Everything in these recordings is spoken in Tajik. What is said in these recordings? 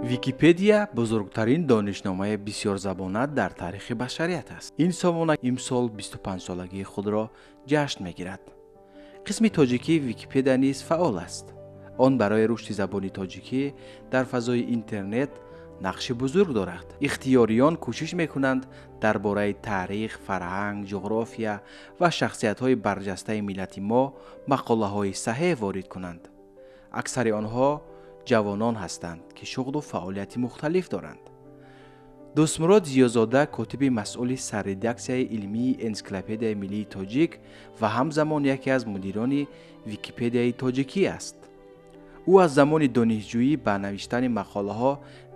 Википедия бузургтарин донишномаи бисёрзабона дар таърихи башарият аст. Ин сомона имсол 25-солагии худро ҷашн мегирад. Қисми тоҷикии Википедия низ фаъол аст. Он барои рушди забони тоҷикӣ дар фазои интернет нақши бузург дорад. Ихтиёриён кӯшиш мекунанд дар бораи таърих, фарҳанг, ҷуғрофия ва шахсиятҳои барҷастаи миллати мо мақолаҳои саҳеҳ ворид кунанд. Аксари онҳо ҷавонон ҳастанд, ки шуғлу фаъолияти мухталиф доранд. Дӯстмурод Зиёзода котиби масъули сарредаксияи илмии Энсиклопедияи миллии тоҷик ва ҳамзамон яке аз мудирони Википедияи тоҷикӣ аст. Ӯ аз замони донишҷӯӣ ба навиштани мақолаҳо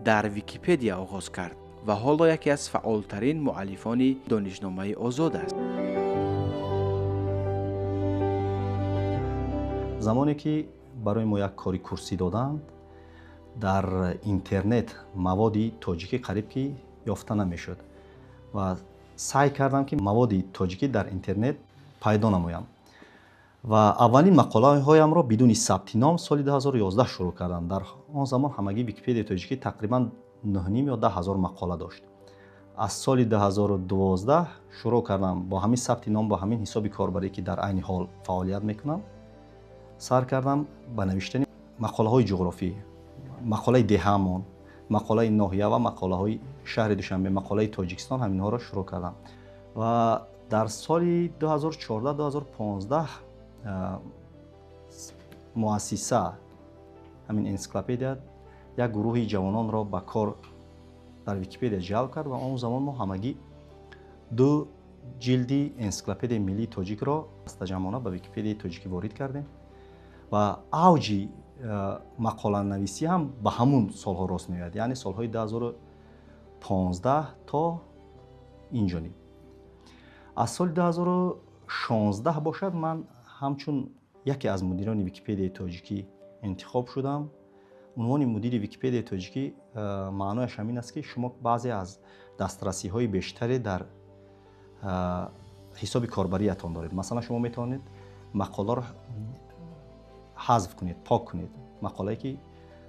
дар Википедия оғоз кард ва ҳоло яке аз фаъолтарин муаллифони донишномаи озод аст. Замоне ки барои мо як кори курсӣ доданд, дар интернет маводи тоҷикӣ қариб ки ёфта намешуд ва саъй кардам, ки маводи тоҷикӣ дар интернет пайдо намоям ва аввалин мақолаҳоямро бидуни сабти ном соли 2011 шурӯъ кардам. Дар он замон ҳамагӣ Википедияи тоҷикӣ тақрибан 9,5 ё 10 ҳазор мақола дошт. Аз соли 2012 шурӯъ кардам, бо ҳамин сабти ном, бо ҳамин ҳисоби корбарӣ, ки дар айни ҳол фаъолият мекунам, сар кардам ба навиштани мақолаҳои ҷуғрофӣ, мақолаи деҳаамон, мақолаи ноҳия ва мақолаҳои шаҳри Душанбе, мақолаи Тоҷикистон, ҳаминҳоро шурӯъ кардам. Ва дар соли 2014-2015 муассиса, ҳамин энсиклопедия, як гурӯҳи ҷавононро ба кор дар Википедия ҷалб кард ва он замон мо ҳамагӣ ду ҷилди Энсиклопедияи миллии тоҷикро дастаҷамъона ба Википедияи тоҷикӣ ворид кардем ва авҷи мақоланависӣ ҳам ба ҳамун солҳо рост меояд, яъне солҳои 2015 то инҷониб. Аз соли 2016 бошад, ман ҳамчун яке аз мудирони Википедияи тоҷикӣ интихоб шудам. Унвони мудири Википедияи тоҷикӣ маънояш ҳамин аст, ки шумо баъзе аз дастрасиҳои бештаре дар ҳисоби корбариятон доред. Масалан, шумо метавонед мақоларо ҳазф кунед, пок кунед, мақолае ки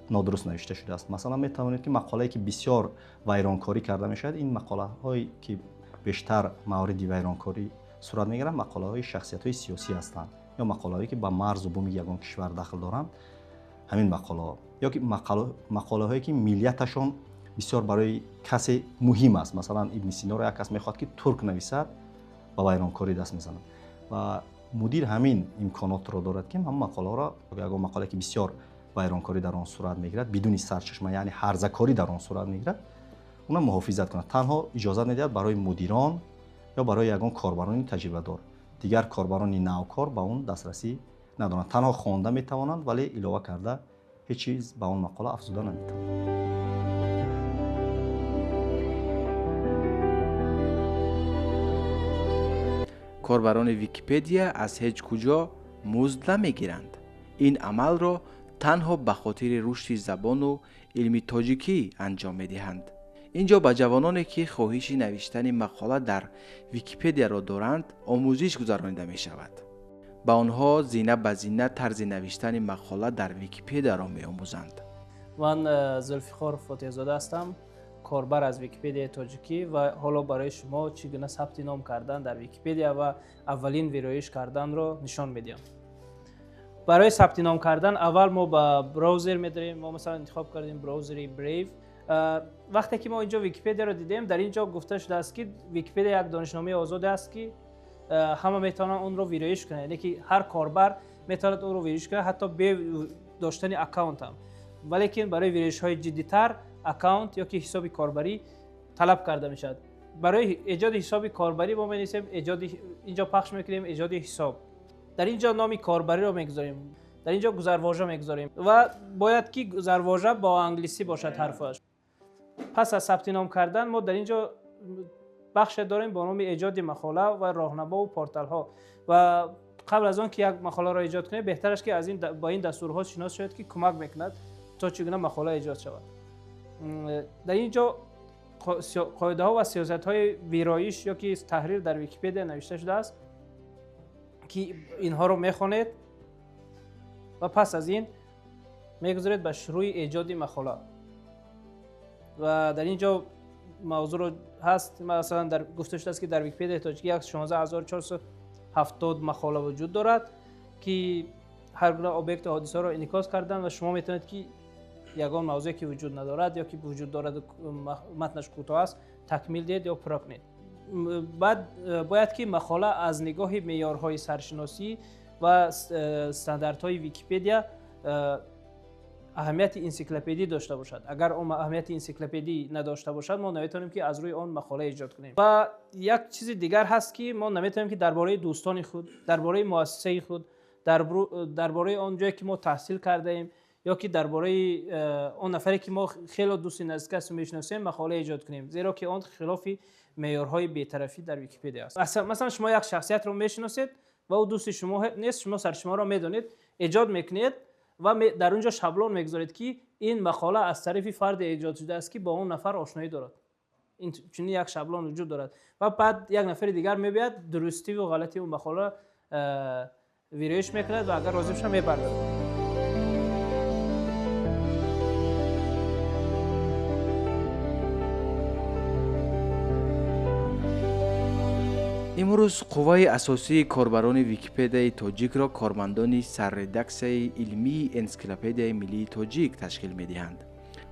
нодуруст навишта шудааст. Масалан, метавонед, ки мақолае ки бисёр вайронкорӣ карда мешавад, ин мақолаҳое ки бештар мавриди вайронкорӣ сурат мегиранд, мақолаҳои шахсиятҳои сиёсӣ ҳастанд ё мақолаҳое ки ба марзу буми ягон кишвар дахл доранд, ҳамин мақолаҳо, ё ки мақолаҳое ки миллияташон бисёр барои касе муҳим аст. Масалан, Ибни Синоро як кас мехоҳад, ки турк нависад, ба вайронкорӣ даст мезанад. Ва мудир ҳамин имконотро дорад, ки ҳамон мақолаҳоро, ягон мақолае ки бисёр вайронкорӣ дар он сурат мегирад, бидуни сарчашма, яъне ҳарзакорӣ дар он сурат мегирад, уна муҳофизат кунад. Танҳо иҷозат медиҳад барои мудирон ё барои ягон корбарони таҷрибадор. Дигар корбарони навкор ба он дастрасӣ надоранд, танҳо хонда метавонанд, вале илова карда ҳеҷ чиз ба он мақола афзуда наметавонанд. Корбарони Википедия аз ҳеҷ куҷо музд намегиранд. Ин амалро танҳо ба хотири рушди забону илми тоҷикӣ анҷом медиҳанд. Ин ҷо ба ҷавононе, ки хоҳиши навиштани мақола дар Википедияро доранд, омӯзиш гузаронида мешавад. Ба онҳо зина ба зина тарзи навиштани мақола дар Википедияро меомӯзанд. Ман Зулфиқор Фотеҳзода ҳастам, корбар аз Википедияи тоҷикӣ, ва ҳоло барои шумо чӣ гуна сабти ном кардан дар Википедия ва аввалин вироиш карданро нишон медиҳам. Барои сабти ном кардан аввал мо ба браузер медарем. Мо, масалан, интихоб кардем браузери Brave. Вақте ки мо инҷо Википедияро дидем, дар ин ҷо гуфта шудааст, ки Википедия як донишномаи озоде аст, ки ҳама метавонанд онро вироиш кунанд, яъне ки ҳар корбар метавонад онро вироиш кунад, ҳатто бе доштани аккаунт ҳам. Валекин барои вироишҳои ҷиддитар аккаунт ё ки ҳисоби корбарӣ талаб карда мешавад. Барои эҷоди ҳисоби корбарӣ мо менависем эҷоди, инҷо пахш мекунем эҷоди ҳисоб. Дар ин ҷо номи корбариро мегузорем, дар ин ҷо гузарвожа мегузорем ва бояд ки гузарвожа бо англисӣ бошад ҳарфаш. Пас аз сабти ном кардан мо дар ин ҷо бахше дорем бо номи эҷоди мақола ва роҳнамову порталҳо. Ва қабл аз он ки як мақоларо эҷод кунед, беҳтар аст, ки аз ин бо ин дастурҳо шинос шавед, ки кӯмак мекунад то чӣ гуна мақола эҷод шавад. Дар ин ҷо қоидаҳо ва сиёсатҳои вироиш ё ки таҳрир дар Википедия навишта шудааст, ки инҳоро мехонед ва пас аз ин мегузаред ба шурӯи эҷоди мақола. Ва дар ин ҷо мавзӯъро ҳаст, масалан, дар гуфта шудааст, ки дар Википедияи тоҷикӣ 16470 мақола вуҷуд дорад, ки ҳар гуна объекту ҳодисаро инъикос карданд ва шумо метавонед, ки ягон мавзӯе, ки вуҷуд надорад ё ки вуҷуд дорад, матнаш кӯтоҳ аст, такмил диҳед ё пурра кунед. Баъд бояд, ки мақола аз нигоҳи меъёрҳои саршиносӣ ва стандартҳои Википедия аҳамияти энсиклопедӣ дошта бошад. Агар он аҳамияти энсиклопедӣ надошта бошад, мо наметавонем, ки аз рӯи он мақола эҷод кунем. Ва як чизи дигар ҳаст, ки мо наметавонем, ки дар бораи дӯстони худ, дар бораи муассисаи худ, дар бораи он ҷое, ки мо таҳсил кардаем, ё ки дар бораи он нафаре, ки мо хело дӯсти наздик ҳастем, мешиносем, мақола эҷод кунем, зеро ки он хилофи меъёрҳои бетарафӣ дар Википедия аст. Масалан, шумо як шахсиятро мешиносед ва ӯ дӯсти шумо нест, шумо саршуморо медонед, эҷод мекунед ва дар он ҷо шаблон мегузоред, ки ин мақола аз тарафи фарде эҷод шудааст, ки бо он нафар ошноӣ дорад. Чунин як шаблон вуҷуд дорад ва баъд як нафари дигар мебиёяд, дурустиву ғалати он мақола вироиш мекунад ва агар лозим шуда, мебардорад. Имрӯз қувваи асосии корбарони Википедияи тоҷикро кормандони сарредаксияи илмии Энсиклопедияи миллии тоҷик ташкил медиҳанд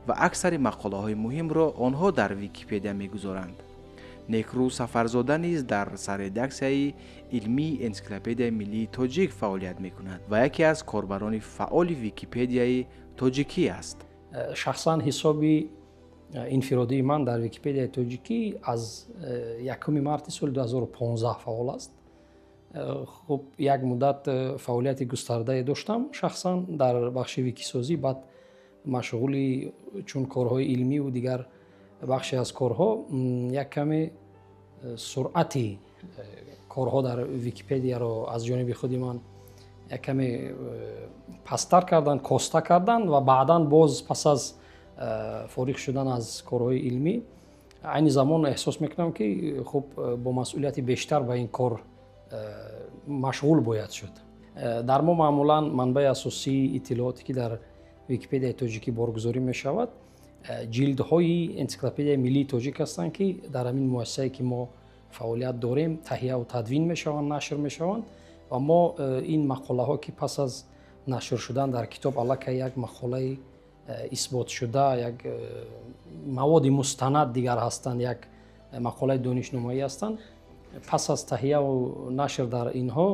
ва аксари мақолаҳои муҳимро онҳо дар Википедия мегузоранд. Некрӯз Сафарзода низ дар сарредаксияи илмии Энсиклопедияи миллии тоҷик фаъолият мекунад ва яке аз корбарони фаъоли Википедияи тоҷикӣ аст. Шахсан ҳисоби инфиродии ман дар Википедияи тоҷикӣ аз 1 марти соли 2015 фаъол аст. Хуб, як муддат фаъолияти густардае доштам шахсан дар бахши викисозӣ, баъд машғули чун корҳои илмиву дигар бахше аз корҳо як каме суръати корҳо дар Википедияро аз ҷониби худи ман як каме пасттар кардан, коста кардан ва баъдан боз пас аз фориғ шудан аз корҳои илмӣ айни замон эҳсос мекунам, ки хуб, бо масъулияти бештар ба ин кор машғул бояд шуд. Дар мо маъмулан манбаи асосии иттилооте, ки дар Википедияи тоҷикӣ боргузорӣ мешавад, ҷилдҳои Энсиклопедияи миллии тоҷик ҳастанд, ки дар ҳамин муассисае, ки мо фаъолият дорем, таҳияу тадвин мешаванд, нашр мешаванд ва мо ин мақолаҳо, ки пас аз нашр шудан дар китоб аллакай як мақолаи исботшуда, як маводи мустанад дигар ҳастанд, як мақолаи донишномаӣ ҳастанд, пас аз таҳияу нашр дар инҳо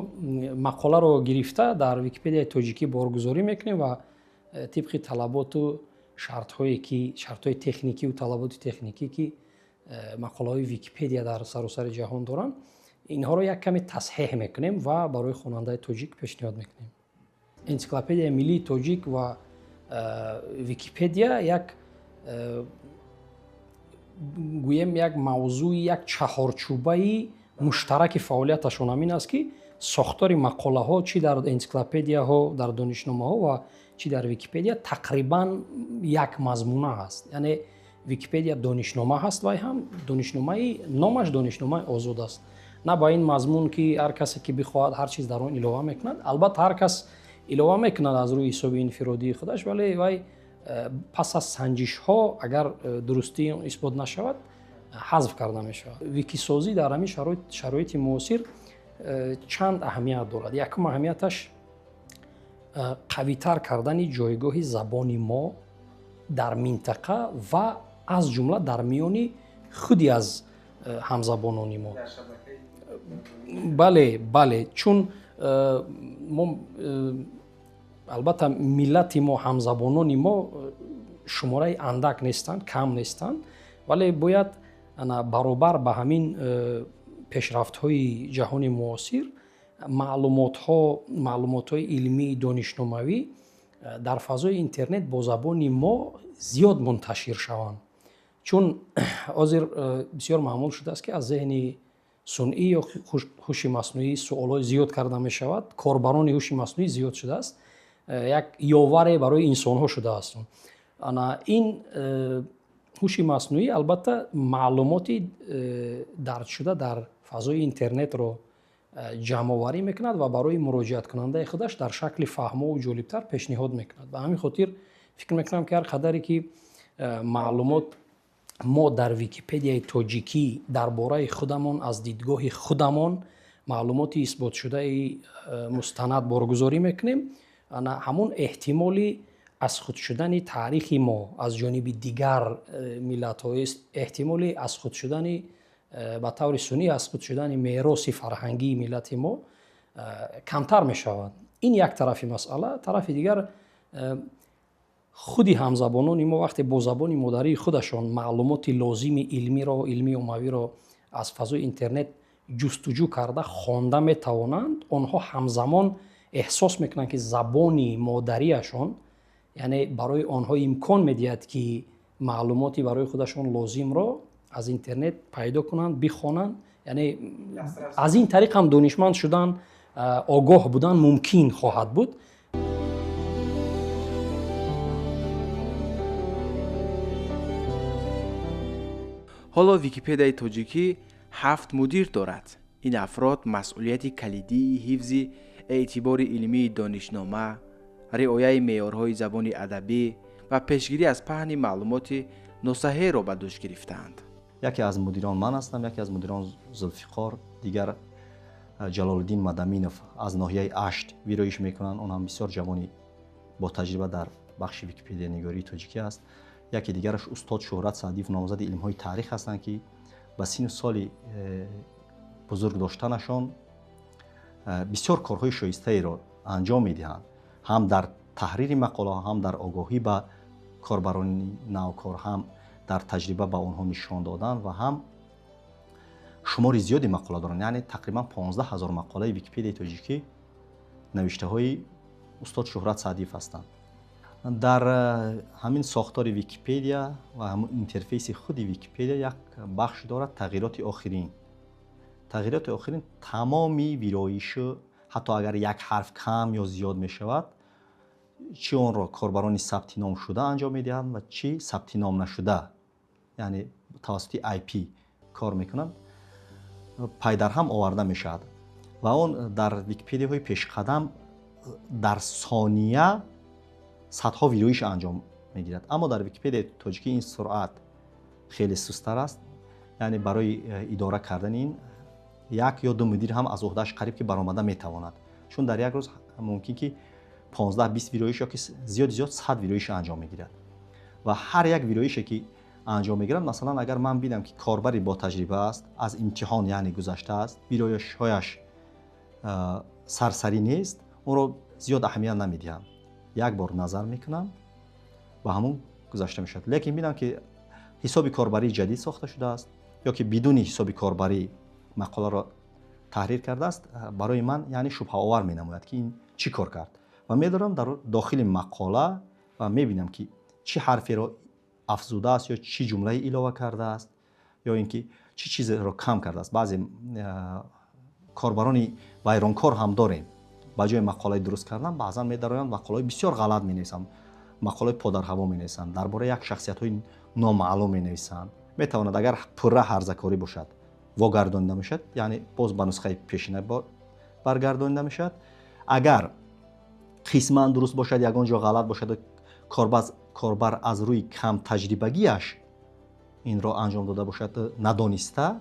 мақоларо гирифта дар Википедияи тоҷикӣ боргузорӣ мекунем ва тибқи талаботу шартҳое, ки шартҳои техникиву талаботи техникӣ, ки мақолаҳои Википедия дар саросари ҷаҳон доранд, инҳоро як каме тасҳеҳ мекунем ва барои хонандаи тоҷик пешниҳод мекунем. Энсиклопедияи миллии тоҷик ва Википедия як, гӯем, як мавзӯи, як чаҳорчӯбаи муштараки фаъолияташон ҳамин аст, ки сохтори мақолаҳо чӣ дар энсиклопедияҳо, дар донишномаҳо ва чӣ дар Википедия тақрибан як мазмуна аст. Яъне Википедия донишнома ҳаст, вай ҳам донишномаи номаш донишномаи озод аст, на ба ин мазмун, ки ҳар касе, ки бихоҳад, ҳар чиз дар он илова мекунад. Албатта, ҳар кас илова мекунад аз рӯи ҳисоби инфиродии худаш, вале вай пас аз санҷишҳо, агар дурустии он исбот нашавад, ҳазф карда мешавад. Викисозӣ дар ҳамин шароити муосир чанд аҳамият дорад. Якум аҳамияташ қавитар кардани ҷойгоҳи забони мо дар минтақа ва аз ҷумла дар миёни худи аз ҳамзабонони мо. Бале, бале, чун мо албатта миллати мо, ҳамзабонони мо шумораи андак нестанд, кам нестанд, вале бояд баробар ба ҳамин пешрафтҳои ҷаҳони муосир маълумотҳо, маълумотҳои илмии донишномавӣ дар фазои интернет бо забони мо зиёд мунташир шаванд, чун ҳозир бисёр маъмул шудааст, ки аз зеҳни сунъӣ ё ҳуши маснуӣ суолҳои зиёд карда мешавад. Корбарони ҳуши маснуӣ зиёд шудааст, як ёваре барои инсонҳо шудааст. Ана ин ҳуши маснуӣ албатта маълумоти дарҷшуда дар фазои интернетро ҷамъоварӣ мекунад ва барои муроҷиаткунандаи худаш дар шакли фаҳмову ҷолибтар пешниҳод мекунад. Ба ҳамин хотир фикр мекунам, ки ҳар қадаре ки маълумот Мо дар Википедияи тоҷикӣ дар бораи худамон аз дидгоҳи худамон маълумоти исботшудаи мустанад боргузорӣ мекунем, ҳамон эҳтимоли аз худ шудани таърихи мо аз ҷониби дигар миллатҳо, эҳтимоли аз худ шудани ба таври сунъӣ аз худ шудани мероси фарҳангии миллати мо камтар мешавад. Ин як тарафи масъала. Тарафи дигар, худи ҳамзабонони мо вақте бо забони модарии худашон маълумоти лозими илмиро, илмии оммавиро аз фазои интернет ҷустуҷӯ карда хонда метавонанд, онҳо ҳамзамон эҳсос мекунанд, ки забони модариашон яъне барои онҳо имкон медиҳад, ки маълумоти барои худашон лозимро аз интернет пайдо кунанд, бихонанд. Яъне аз ин тариқ ҳам донишманд шудан, огоҳ будан мумкин хоҳад буд. Ҳоло Википедияи тоҷикӣ 7 мудир дорад. Ин афрод масъулияти калидии ҳифзи эътибори илмии донишнома, риояи меъёрҳои забони адабӣ ва пешгирӣ аз паҳни маълумоти носаҳеҳро ба дӯш гирифтаанд. Яке аз мудирон ман ҳастам, яке аз мудирон Зулфиқор, дигар Ҷалолиддин Мадаминов аз ноҳияи Ашт вироиш мекунанд. Он ҳам бисёр ҷавони бо таҷриба дар бахши википедиянигории тоҷикӣ аст. Яке дигараш устод Шӯҳрат Саъдиев, номзади илмҳои таърих ҳастанд, ки ба сину соли бузург доштанашон бисёр корҳои шоистаеро анҷом медиҳанд, ҳам дар таҳрири мақолаҳо, ҳам дар огоҳӣ ба корбарони навкор, ҳам дар таҷриба ба онҳо нишон додан ва ҳам шумори зиёди мақола доранд. Яъне тақрибан 15 000 мақолаи Википедияи тоҷикӣ навиштаҳои устод Шӯҳрат Саъдиев ҳастанд. Дар ҳамин сохтори Википедия ва ҳамин интерфейси худи Википедия як бахш дорад тағйироти охирин. Тағйироти охирин тамоми вироишу, ҳатто агар як ҳарф кам ё зиёд мешавад, чӣ онро корбарони сабти ном шуда анҷом медиҳанд ва чӣ сабти ном нашуда, яъне тавассути IP кор мекунанд, пайдарҳам оварда мешавад. Ва он дар Википедияҳои пешқадам дар сония садҳо вироиш анҷом мегирад. Аммо дар Википедияи тоҷикӣ ин суръат хеле сусттар аст. Яъне барои идора кардани ин як ё ду мудир ҳам аз уҳдааш қариб ки баромада метавонад, чун дар як рӯз мумкин ки 15-20 вироиш ё ки зиёд 100 вироиш анҷом мегирад. Ва ҳар як вироише ки анҷом мегирад, масалан агар ман бинам ки корбари бо таҷриба аст, аз имтиҳон яъне гузаштааст, вироишҳояш сарсарӣ нест, онро зиёд аҳамият намедиҳам. Як бор назар мекунам ва ҳамон гузашта мешавад. Лекин бинам ки ҳисоби корбарии ҷадид сохта шудааст ё ки бидуни ҳисоби корбарӣ мақоларо таҳрир кардааст, барои ман яъне шубҳаовар менамояд, ки ин чӣ кор кард. Ва медорам дар дохили мақола ва мебинам ки чӣ ҳарферо афзудааст ё чӣ ҷумлае илова кардааст ё ин ки чӣ чизеро кам кардааст. Баъзе корбарони вайронкор ҳам дорем. Ба ҷои мақолаи дуруст кардан баъзан медароянд мақолаҳои бисёр ғалат менависанд, мақолаҳои подарҳаво менависанд, дар бораи як шахсиятҳои номаълум менависанд. Метавонад агар пурра ҳарзакорӣ бошад вогардонида мешавад, яъне боз ба нусхаи пешина баргардонида мешавад. Агар қисман дуруст бошад, ягон ҷо ғалат бошад, корбар аз рӯи камтаҷрибагиаш инро анҷом дода бошад надониста,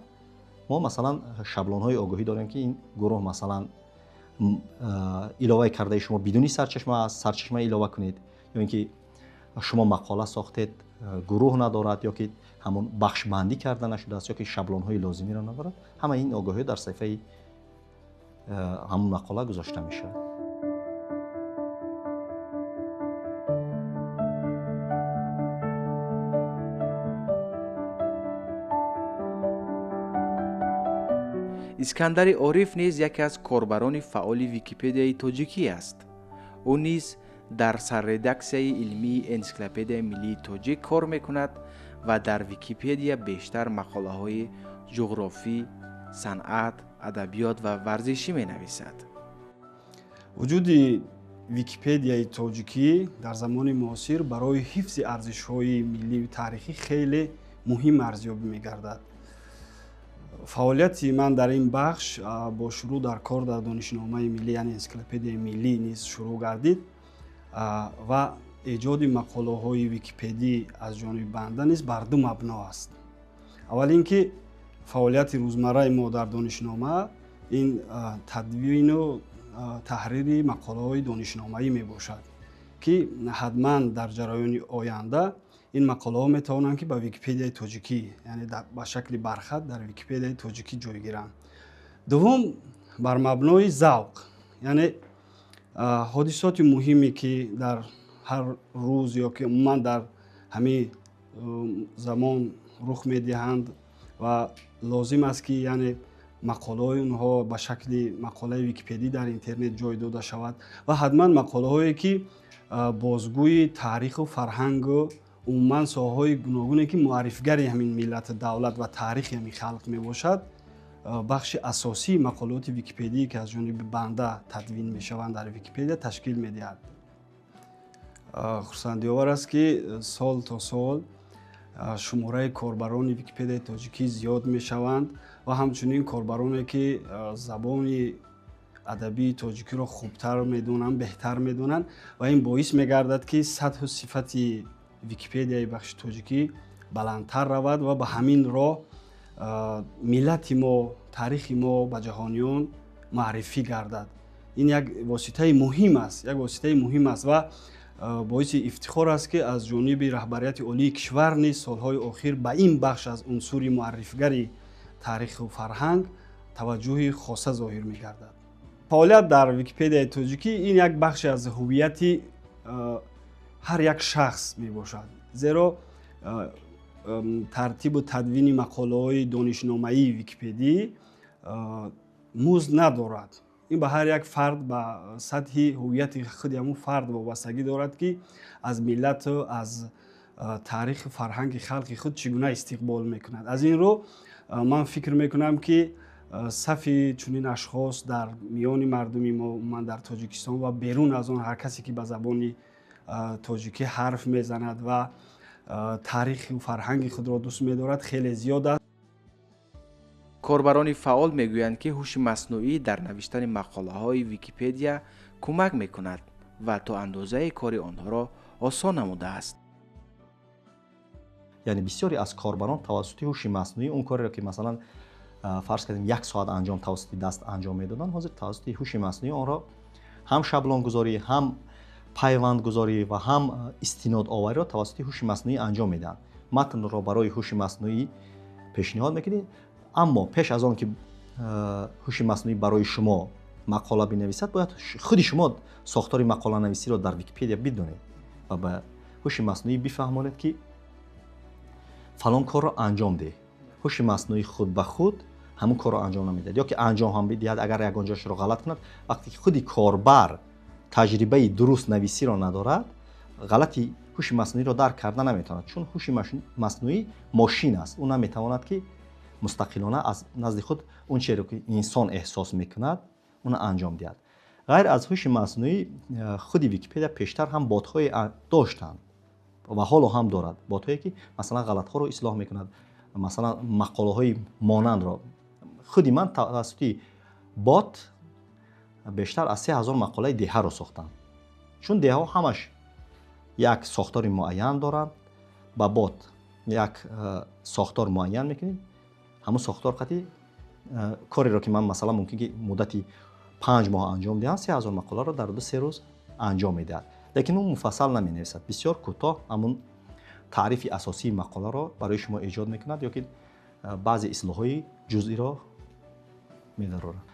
мо масалан шаблонҳои огоҳӣ дорем, ки ин гурӯҳ масалан иловаи кардаи шумо бидуни сарчашма аст, сарчашма илова кунед, ё ин ки шумо мақола сохтед, гурӯҳ надорад, ё ки ҳамон бахшбандӣ карда нашудааст, ё ки шаблонҳои лозимиро надорад. Ҳама ин огоҳиҳо дар саҳифаи ҳамон мақола гузошта мешавад. Искандари Ориф низ яке аз корбарони фаъоли Википедияи тоҷикӣ аст. Ӯ низ дар сарредаксияи илмии Энсиклопедияи миллии тоҷик кор мекунад ва дар Википедия бештар мақолаҳои ҷуғрофӣ, санъат, адабиёт ва варзишӣ менависад. Вуҷуди Википедияи тоҷикӣ дар замони муосир барои ҳифзи арзишҳои миллию таърихӣ хеле муҳим арзёбӣ мегардад. Фаъолияти ман дар ин бахш бо шурӯъ дар кор дар донишномаи миллӣ, яъне энсиклопедияи миллӣ низ шурӯъ гардид ва Эҷоди мақолаҳои википедӣ аз ҷониби банда низ бар ду мабно аст. Аввал ин ки фаъолияти рӯзмарраи мо дар донишнома ин тадвину таҳрири мақолаҳои донишномаӣ мебошад, ки ҳатман дар ҷараёни оянда ин мақолаҳо метавонанд ки ба Википедияи тоҷикӣ, яъне ба шакли бархат дар Википедияи тоҷикӣ ҷой гиранд. Дуввум, бар мабнои завқ, яъне ҳодисоти муҳиме ки дар ҳар рӯз ё ки умуман дар ҳамин замон рух медиҳанд ва лозим аст ки яъне мақолаҳои онҳо ба шакли мақолаи википедӣ дар интернет ҷой дода шавад ва ҳатман мақолаҳое ки бозгӯи таъриху фарҳангу умуман соҳаҳои гуногуне ки муаррифгари ҳамин миллату давлат ва таърихи ҳамин халқ мебошад, бахши асосии мақолаоти википедие ки аз ҷониби банда тадвин мешаванд дар Википедия ташкил медиҳад. Хурсандиовар аст ки сол то сол шумораи корбарони Википедияи тоҷикӣ зиёд мешаванд ва ҳамчунин корбароне ки забони адабии тоҷикиро хубтар медонанд, беҳтар медонанд ва ин боис мегардад ки сатҳу сифати Википедияи бахши тоҷикӣ баландтар равад ва ба ҳамин роҳ миллати мо, таърихи мо ба ҷаҳониён маърифӣ гардад. Ин як воситаи муҳим аст, як воситаи муҳим аст ва боиси ифтихор аст ки аз ҷониби раҳбарияти олии кишвар низ солҳои охир ба ин бахш аз унсури муаррифгари таъриху фарҳанг таваҷҷӯҳи хоса зоҳир мегардад. Фаъолият дар Википедияи тоҷикӣ ин як бахши аз ҳуввияти ҳар як шахс мебошад, зеро тартибу тадвини мақолаҳои донишномаии википедӣ музд надорад. Ин ба ҳар як фард ба сатҳи ҳуввияти худи ҳамун фард вобастагӣ дорад ки аз миллату аз таъриху фарҳанги халқи худ чӣ гуна истиқбол мекунад. Аз ин рӯ ман фикр мекунам ки сафи чунин ашхос дар миёни мардуми мо, умуман дар Тоҷикистон ва берун аз он ҳар касе ки ба забони тоҷикӣ ҳарф мезанад ва таъриху фарҳанги худро дӯст медорад, хеле зиёд аст. Корбарони фаъол мегӯянд ки ҳуши маснуӣ дар навиштани мақолаҳои Википедия кӯмак мекунад ва то андозаи кори онҳоро осон намудааст. Яъне бисёре аз корбарон тавассути ҳуши маснуӣ он кореро ки масалан фарз кардем як соат анҷом тавассути даст анҷом медоданд, ҳозир тавассути ҳуши маснуӣ онро ҳам шаблонгузорӣ, ҳам пайвандгузорӣ ва ҳам истинодовариро тавассути ҳуши маснуӣ анҷом медиҳанд. Матнро барои ҳуши маснуӣ пешниҳод мекунед, аммо пеш аз он ки ҳуши маснуӣ барои шумо мақола бинависад, бояд худи шумо сохтори мақоланависиро дар Википедия бидонед ва ба ҳуши маснуӣ бифаҳмонед ки фалон корро анҷом деҳ. Ҳуши маснуӣ худ ба худ ҳамун корро анҷом намедиҳад ё ки анҷом ҳам бидиҳад, агар ягон ҷошро ғалат кунад, вақте ки худи корбар таҷрибаи дуруст нависиро надорад, ғалати ҳуши маснуиро дарк карда наметавонад, чун ҳуши маснуӣ мошин аст. Ӯ наметавонад ки мустақилона аз назди худ он чиро ки инсон эҳсос мекунад, онро анҷом диҳад. Ғайр аз ҳуши маснуӣ, худи Википедия пештар ҳам ботҳое доштанд ва ҳоло ҳам дорад, ботҳое ки масалан ғалатҳоро ислоҳ мекунад, масалан мақолаҳои монандро. Худи ман тавассути бот бештар аз 3000 мақолаи деҳаро сохтам, чун деҳаҳо ҳамаш як сохтори муайян доранд. Ба бот як сохтор муайян мекунем, ҳамун сохтор қати кореро ки ман масалан мумкин ки муддати 5 моҳ анҷом диҳам, 3000 мақоларо дар 2-3 рӯз анҷом медиҳад. Лекин ӯ муфассал наменависад, бисёр кӯтоҳ ҳамун таърифи асосии мақоларо барои шумо эҷод мекунад ё ки баъзе ислоҳҳои ҷузъиро медарорад.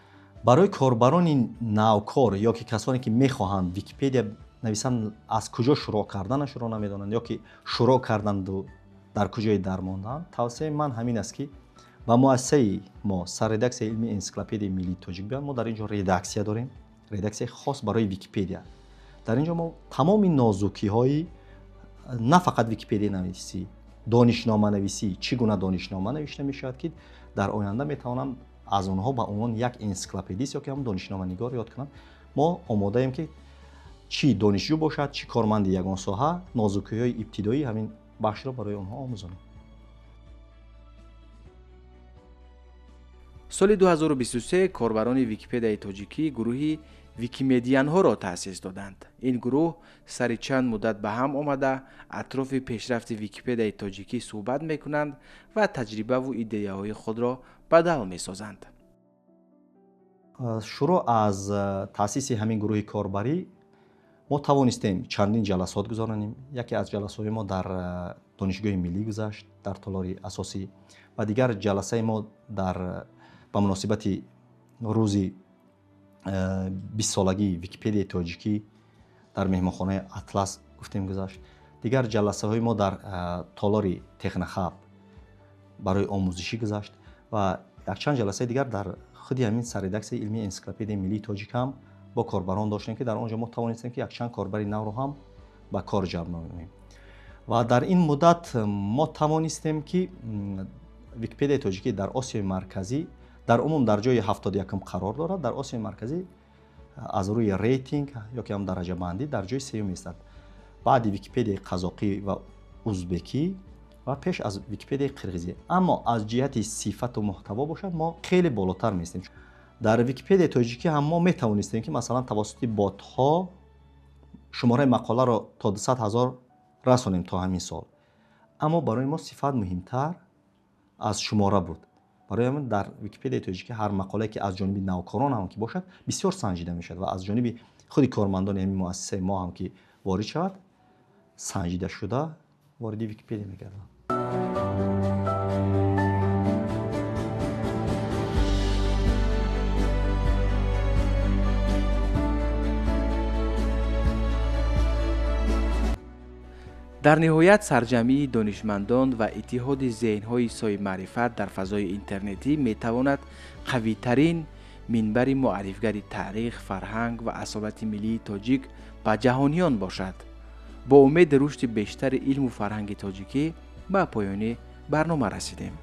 Барои корбарони навкор ё ки касоне ки мехоҳанд Википедия нависанд, аз куҷо шурӯъ карданашро намедонанд ё ки шурӯъ карданду дар куҷое дармонданд, тавсияи ман ҳамин аст ки ба муассисаи мо, сарредаксияи илмии энсиклопедияи миллии тоҷик биёянд. Мо дар ин ҷо редаксия дорем, редаксияи хос барои Википедия. Дар ин ҷо мо тамоми нозукиҳои на фақат википедиянависӣ, донишноманависӣ, чӣ гуна донишнома навишта мешавад ки дар оянда метавонанд аз онҳо ба унвони як энсиклопедист ё ки ҳам донишноманигор ёд кунанд. Мо омодаем ки чӣ донишҷӯ бошад, чӣ корманди ягон соҳа, нозукиҳои ибтидоии ҳамин бахшро барои онҳо омӯзонем. Соли 2023 корбарони Википедияи тоҷикӣ гурӯҳи Викимедианҳоро таъсис доданд. Ин гурӯҳ сари чанд муддат ба ҳам омада, атрофи пешрафти Википедияи тоҷикӣ суҳбат мекунанд ва таҷрибаву идеяҳои худро бадал месозанд. Шурӯъ аз таъсиси ҳамин гурӯҳи корбарӣ мо тавонистем чандин ҷаласот гузаронем. Яке аз ҷаласаҳои мо дар Донишгоҳи миллӣ гузашт, дар толори асосӣ, ва дигар ҷаласаи мо дар ба муносибати рӯзи 20-солагии Википедияи тоҷикӣ дар меҳмонхонаи Атлас гуфтем гузашт. Дигар ҷаласаҳои мо дар толори Технохаб барои омӯзишӣ гузашт ва якчанд ҷаласаи дигар дар худи ҳамин сарредаксияи илмии энсиклопедияи миллии тоҷик ҳам бо корбарон доштем, ки дар он ҷо мо тавонистем, ки якчанд корбари навро ҳам ба кор ҷалб намоем. Ва дар ин муддат мо тавонистем, ки Википедияи тоҷикӣ дар Осиёи Марказӣ дар умум дар ҷои 71-ум қарор дорад. Дар Осиёи Марказӣ аз рӯи рейтинг ё ки ҳам дараҷабандӣ дар ҷои сеюм меистад, баъди Википедияи қазоқӣ ва узбекӣ ва пеш аз Википедияи қирғизӣ. Аммо аз ҷиҳати сифату муҳтаво бошад, мо хеле болотар меистем. Дар Википедияи тоҷикӣ ҳам мо метавонистем, ки масалан тавассути ботҳо шумораи мақоларо то 200 ҳазор расонем то ҳамин сол. Аммо барои мо сифат муҳимтар аз шумора буд. Барои ҳамин дар Википедияи тоҷикӣ ҳар мақолае, ки аз ҷониби навкорон ҳам ки бошад, бисёр санҷида мешавад ва аз ҷониби худи кормандони ҳамин муассисаи мо ҳам ки ворид шавад, санҷида шуда вориди Википедия мегардад. Дар ниҳоят сарҷамъии донишмандон ва иттиҳоди зеҳнҳои соҳибмаърифат дар фазои интернетӣ метавонад қавитарин минбари муаррифгари таърих, фарҳанг ва асолати миллии тоҷик ба ҷаҳониён бошад. Бо умеди рушди бештари илму фарҳанги тоҷикӣ ба поёни барнома расидем.